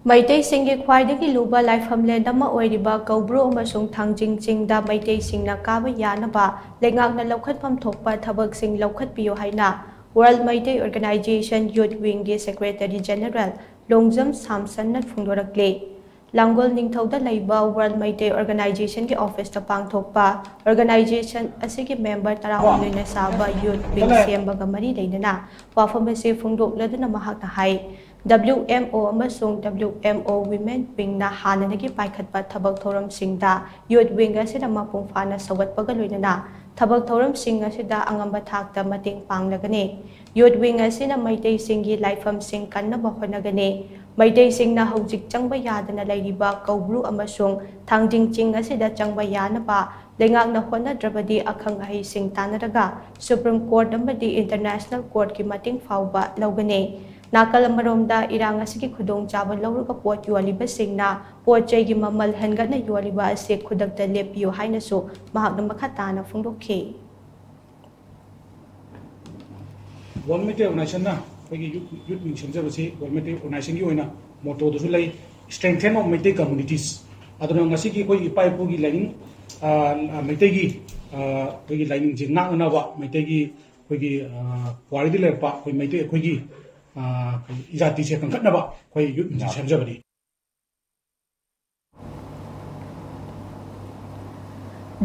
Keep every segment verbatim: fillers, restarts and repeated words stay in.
ꯃꯩꯇꯩꯁꯤꯡꯒꯤ ꯈ꯭ꯋꯥꯏꯗꯒꯤ ꯂꯨꯕ ꯂꯥꯏꯐꯝꯂꯦꯟ ꯑꯃ ꯑꯣꯏꯔꯤꯕ ꯀꯧꯕ꯭ꯔꯨ ꯑꯃꯁꯨꯡ ꯊꯥꯡꯖꯤꯡ ꯆꯤꯡꯗ ꯃꯩꯇꯩꯁꯤꯡꯅ ꯀꯥꯕ ꯌꯥꯅꯕ ꯂꯩꯉꯥꯛꯅ ꯂꯧꯈꯠꯐꯝ ꯊꯣꯛꯄ ꯊꯕꯛꯁꯤꯡ ꯂꯧꯈꯠꯄꯤꯌꯨ ꯍꯥꯏꯅ World Meitei Organization Youth Wingꯒꯤ Secretary General Longjam ꯁꯥꯝꯁꯟꯅ ꯐꯣꯡꯗꯣꯔꯛꯂꯤ꯫ ꯂꯥꯡꯒꯣꯜ ꯅꯤꯡꯊꯧꯗ ꯂꯩꯕ World Meitei Organizationꯒꯤ officeꯇ ꯄꯥꯡꯊꯣꯛꯄ organization ꯑꯁꯤꯒꯤ member ꯇꯔꯥꯍꯨꯝꯗꯣꯏꯅ ꯁꯥꯕ Youth Wing ꯁꯦꯝꯕꯒ ꯃꯔꯤ ꯂꯩꯅꯅ ꯋꯥꯐꯝ ꯑꯁꯤ ꯐꯣꯡꯗꯣꯛꯂꯗꯨꯅ ꯃꯍꯥꯛꯅ ꯍꯥꯏ, W M O ꯑꯃꯁꯨꯡ W M O Women Wingꯅ ꯍꯥꯟꯅꯗꯒꯤ ꯄꯥꯏꯈꯠꯄ ꯊꯕꯛ ꯊꯧꯔꯝꯁꯤꯡꯗ Youth Wing ꯑꯁꯤꯅ ꯃꯄꯨꯡ ꯐꯥꯅ ꯁꯧꯒꯠꯄꯒ ꯂꯣꯏꯅꯅ ꯊꯕꯛ ꯊꯧꯔꯝꯁꯤꯡ ꯑꯁꯤꯗ ꯑꯉꯝꯕ ꯊꯥꯛꯇ ꯃꯇꯦꯡ ꯄꯥꯡꯂꯒꯅꯤ꯫ Youth Wing ꯑꯁꯤꯅ ꯃꯩꯇꯩꯁꯤꯡꯒꯤ ꯂꯥꯏꯐꯝꯁꯤꯡ ꯀꯟꯅꯕ ꯍꯣꯠꯅꯒꯅꯤ꯫ ꯃꯩꯇꯩꯁꯤꯡꯅ ꯍꯧꯖꯤꯛ ꯆꯪꯕ ꯌꯥꯗꯅ ꯂꯩꯔꯤꯕ ꯀꯧꯕ꯭ꯔꯨ ꯑꯃꯁꯨꯡ ꯊꯥꯡꯖꯤꯡ ꯆꯤꯡ ꯑꯁꯤꯗ ꯆꯪꯕ ꯌꯥꯅꯕ ꯂꯩꯉꯥꯛꯅ ꯍꯣꯠꯅꯗ꯭ꯔꯕꯗꯤ ꯑꯈꯪ ꯑꯍꯩꯁꯤꯡ ꯇꯥꯟꯅꯔꯒ Supreme Court ꯑꯃꯗꯤ International Courtꯀꯤ ꯃꯇꯦꯡ ꯐꯥꯎꯕ ꯂꯧꯒꯅꯤ꯫ ꯅꯥꯀꯜ ꯑꯃꯔꯣꯝꯗ ꯏꯔꯥꯡ ꯑꯁꯤꯒꯤ ꯈꯨꯗꯣꯡꯆꯥꯕ ꯂꯧꯔꯒ ꯄꯣꯠ ꯌꯣꯜꯂꯤꯕꯁꯤꯡꯅ ꯄꯣꯠ ꯆꯩꯒꯤ ꯃꯃꯜ ꯍꯦꯟꯒꯠꯅ ꯌꯣꯜꯂꯤꯕ ꯑꯁꯤ ꯈꯨꯗꯛꯇ ꯂꯦꯞꯄꯤꯌꯨ ꯍꯥꯏꯅꯁꯨ ꯃꯍꯥꯛꯅ ꯃꯈꯥ ꯇꯥꯅ ꯐꯣꯡꯗꯣꯛꯈꯤ꯫ World Meitei Organizationꯅ ꯑꯩꯈꯣꯏꯒꯤ youth, youth wing ꯁꯦꯝꯖꯕꯁꯤ World Meitei Organizationꯒꯤ ꯑꯣꯏꯅ mottoꯗꯁꯨ ꯂꯩ, Strengthen of Meitei Communities꯫ ꯑꯗꯨꯅ ꯉꯁꯤꯒꯤ ꯑꯩꯈꯣꯏ ꯏꯄꯥ ꯏꯄꯨꯒꯤ ꯂꯥꯏꯅꯤꯡ, ꯑ, ꯑ, ꯃꯩꯇꯩꯒꯤ, ꯑ, ꯑꯩꯈꯣꯏꯒꯤ ꯂꯥꯏꯅꯤꯡꯁꯦ ꯉꯥꯛꯅꯅꯕ, ꯃꯩꯇꯩꯒꯤ ꯑꯩꯈꯣꯏꯒꯤ, ꯑ, ꯄꯨꯋꯥꯔꯤꯗ ꯂꯩꯔꯛꯄ ꯑꯩꯈꯣꯏ ꯃꯩꯇꯩ ꯑꯩꯈꯣꯏꯒꯤ, ꯑ, ꯏꯖꯥꯇꯤꯁꯦ ꯀꯟꯈꯠꯅꯕ ꯑꯩꯈꯣꯏ youth wingꯁꯦ ꯁꯦꯝꯖꯕꯅꯤ꯫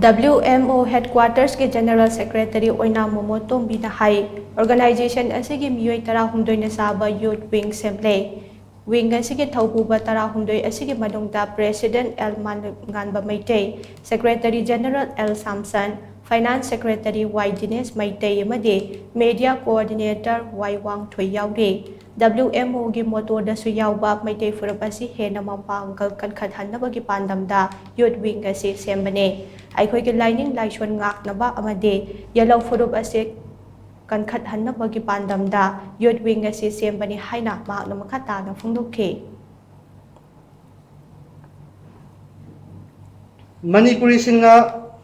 W M O headquartersꯀꯤ General Secretary ꯑꯣꯏꯅ ꯃꯣꯃꯣ ꯇꯣꯝꯕꯤꯅ ꯍꯥꯏ, organization ꯑꯁꯤꯒꯤ ꯃꯤꯑꯣꯏ ꯇꯔꯥꯍꯨꯝꯗꯣꯏꯅ ꯁꯥꯕ Youth Wing ꯁꯦꯝꯂꯦ꯫ Wing ꯑꯁꯤꯒꯤ ꯊꯧꯄꯨꯕ ꯇꯔꯥꯍꯨꯝꯗꯣꯏ ꯑꯁꯤꯒꯤ ꯃꯅꯨꯡꯗ President L ꯃꯥꯟꯉꯥꯟꯕ Meitei, Secretary General L ꯁꯥꯝꯁꯟ, Finance Secretary Y ꯗꯤꯅꯦꯁ ꯃꯩꯇꯩ ꯑꯃꯗꯤ Media Coordinator Y ꯋꯥꯡꯊꯣꯏ ꯌꯥꯎꯔꯤ꯫ W M Oꯒꯤ mottoꯗꯁꯨ ꯌꯥꯎꯕ ꯃꯩꯇꯩ ꯐꯨꯔꯨꯞ ꯑꯁꯤ ꯍꯦꯟꯅ ꯃꯄꯥꯡꯒꯜ ꯀꯟꯈꯠꯍꯟꯅꯕꯒꯤ ꯄꯥꯟꯗꯝꯗ Youth Wing ꯑꯁꯤ ꯁꯦꯝꯕꯅꯤ꯫ ꯑꯩꯈꯣꯏꯒꯤ ꯂꯥꯏꯅꯤꯡ ꯂꯥꯏꯁꯣꯟ ꯉꯥꯛꯅꯕ ꯑꯃꯗꯤ ꯌꯦꯜꯍꯧ ꯐꯨꯔꯨꯞ ꯑꯁꯤ ꯀꯟꯈꯠꯍꯟꯅꯕꯒꯤ ꯄꯥꯟꯗꯝꯗ Youth Wing ꯑꯁꯤ ꯁꯦꯝꯕꯅꯤ ꯍꯥꯏꯅ ꯃꯍꯥꯛꯅ ꯃꯈꯥ ꯇꯥꯅ ꯐꯣꯡꯗꯣꯛꯈꯤ꯫ ꯃꯅꯤꯄꯨꯔꯤꯁꯤꯡꯅ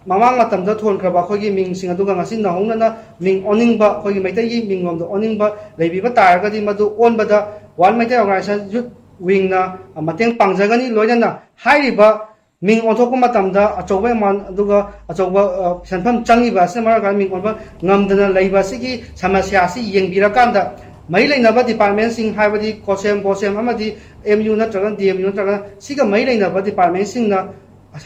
ꯃꯃꯥꯡ ꯃꯇꯝꯗ ꯊꯣꯟꯈ꯭ꯔꯕ ꯑꯩꯈꯣꯏꯒꯤ ꯃꯤꯡꯁꯤꯡ ꯑꯗꯨꯒ ꯉꯁꯤ ꯅꯧꯍꯧꯅꯅ ꯃꯤꯡ ꯑꯣꯟꯅꯤꯡꯕ, ꯑꯩꯈꯣꯏꯒꯤ ꯃꯩꯇꯩꯒꯤ ꯃꯤꯡꯂꯣꯝꯗ ꯑꯣꯟꯅꯤꯡꯕ ꯂꯩꯕꯤꯕ ꯇꯥꯔꯒꯗꯤ, ꯃꯗꯨ ꯑꯣꯟꯕꯗ World Meitei Organization Youth ꯋꯤꯡꯅ ꯃꯇꯦꯡ ꯄꯥꯡꯖꯒꯅꯤ꯫ ꯂꯣꯏꯅꯅ ꯍꯥꯏꯔꯤꯕ ꯃꯤꯡ ꯑꯣꯟꯊꯣꯛꯄ ꯃꯇꯝꯗ ꯑꯆꯧꯕ ꯑꯦꯃꯥꯎꯟ ꯑꯗꯨꯒ ꯑꯆꯧꯕ ꯁꯦꯟꯐꯝ ꯆꯪꯉꯤꯕ ꯑꯁꯤꯅ ꯃꯔꯝ ꯑꯣꯏꯔꯒ ꯃꯤꯡ ꯑꯣꯟꯕ ꯉꯝꯗꯅ ꯂꯩꯕ ꯑꯁꯤꯒꯤ ꯁꯃꯁ꯭ꯌꯥ ꯑꯁꯤ ꯌꯦꯡꯕꯤꯔꯀꯥꯟꯗ ꯃꯔꯤ ꯂꯩꯅꯕ ꯗꯤꯄꯥꯔꯠꯃꯦꯟꯁꯤꯡ, ꯍꯥꯏꯕꯗꯤ ꯀꯣꯁꯦꯝ, ꯕꯣꯁꯦꯝ ꯑꯃꯗꯤ ꯑꯦꯝ ꯌꯨ ꯅꯠꯇ꯭ꯔꯒꯅ ꯗꯤ ꯑꯦꯝ ꯌꯨ ꯅꯠꯇ꯭ꯔꯒꯅ ꯁꯤꯒ ꯃꯔꯤ ꯂꯩꯅꯕ ꯗꯤꯄꯥꯔꯠꯃꯦꯟꯁꯤꯡꯅ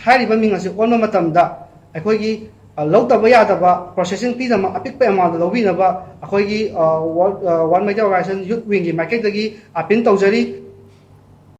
ꯍꯥꯏꯔꯤꯕ ꯃꯤꯡ ꯑꯁꯤ ꯑꯣꯟꯕ ꯃꯇꯝꯗ ꯑꯩꯈꯣꯏꯒꯤ ꯂꯧꯗꯕ ꯌꯥꯗꯕ ꯄ꯭ꯔꯣꯁꯦꯁꯤꯡ ꯐꯤꯗꯃꯛ ꯑꯄꯤꯛꯄ ꯑꯦꯃꯥꯎꯟꯗ ꯂꯧꯕꯤꯅꯕ ꯑꯩꯈꯣꯏꯒꯤ ꯋꯥꯔꯜ ꯃꯩꯇꯩ ꯑꯣꯔꯒꯅꯥꯏꯖꯦꯁꯟ ꯌꯨꯠ ꯋꯤꯡꯒꯤ ꯃꯥꯏꯀꯩꯗꯒꯤ ꯑꯥꯄꯤꯜ ꯇꯧꯖꯔꯤ꯫